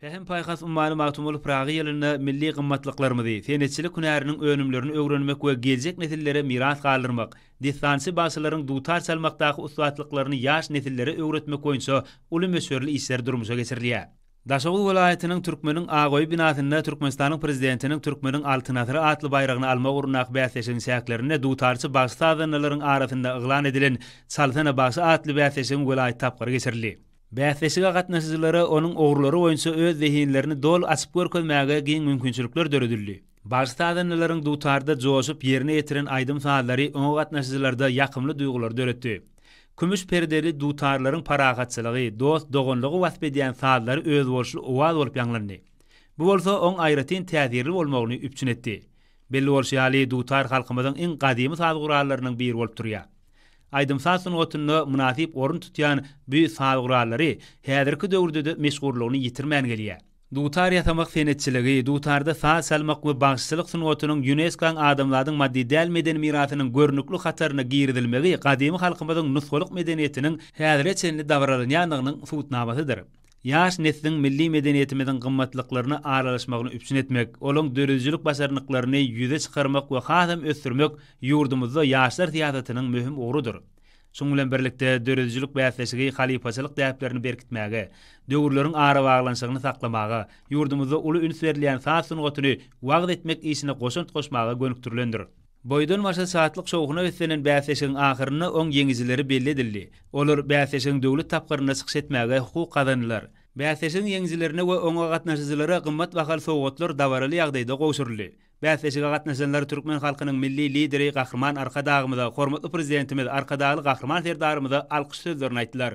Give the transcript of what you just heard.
Pähim-paýhas ummany Magtymguly Pyragy ýylynda milli gymmatlyklarymyzy, senetçilik hünäriniň önümlerini öwrenmek we geljek nesillere miras galdyrmak, dessançy bagşylaryň dutar çalmakdaky ussatlyklaryny ýaş nesillere öwretmek boýunça uly möçberli işler durmuşa geçirilýär. Daşoguz welaýatynyň Türkmeniň ak öýi binasynda Türkmenistanyň Prezidentiniň Türkmeniň Altyn asyry atly baýragyny almak ugrundaky bäsleşigiň çäklerinde dutarçy bagşy-sazandalaryň arasynda yglan edilen Çalsana bagşy atly bäsleşigiň welaýat tapgyry geçirildi. Bäsleşige gatnaşyjylara onuň ugurlary boýunça öz zehinlerini doly açyp görkezmäge giň mümkinçilikler döredildi. Bagşy-sazandalaryň dutarda joşup ýerine ýetiren aýdym-sazlary oňa gatnaşyjylarda ýakymly duýgulary döretdi. Kümüş perdeli dutarlaryň parahatçylygy, dost-doganlygy wasp edýän sazlary özboluşly owaz bolup ýaňlandy. Bu bolsa oň aýratyn täsirli bolmagyny üpjün etdi. Belli bolşy ýaly, dutar halkymyzyň iň gadymy saz gurallarynyň biri bolup durýar. Aýdym-saz sungatynda mynasyp orun tutýan bu saz gurallary häzirki döwürde-de meşhurlygyny ýitirmän gelýär. Dutar ýasamak senetçiligi, dutarda saz çalmak we bagşyçylyk sungatynyň ÝUNESKO-nyň adamzadyň maddy däl medeni mirasynyň görnükli hataryna girizilmegi gadymy halkymyzyň nusgalyk medeniýetiniň häzire çenli dabaralanýandygynyň subutnamasydyr. Ýaş nesliň milli medeniýetimiziň gymmatlyklaryna aralaşmagyny üpjün etmek, olaň döredijilik başarnyklaryny ýüze çykarmak we hasam ösdürmek ýurdumyzda ýaşlar syýasatynyň möhüm ugrudyr. Şunuň bilen birlikde, döredijilik bäsleşigi halypaçylyk däplerini berkitmäge, döwürleriň arabaglanyşygyny saklamaga, ýurdumyzda uly üns berilýän saz sungatyny wagyz etmek işine goşant goşmaga gönükdirilendir. Boýdan-başa şatlyk-şowhuna beslenen bäsleşigiň ahyrynda oň ýeňijileri belli edildi. Olar bäsleşigiň döwlet tapgyrynda çykyş etmäge hukuk gazandylar. Bäsleşigiň ýeňijilerine we oňa gatnaşyjylara gymmat bahaly sowgatlar dabaraly ýagdaýda gowşuryldy. Bäsleşige gatnaşanlar türkmen halkynyň Milli Lideri Gahryman Arkadagymyza, hormatly Prezidentimiz Arkadagly Gahryman Serdarymyza alkyş sözlerini aýtdylar.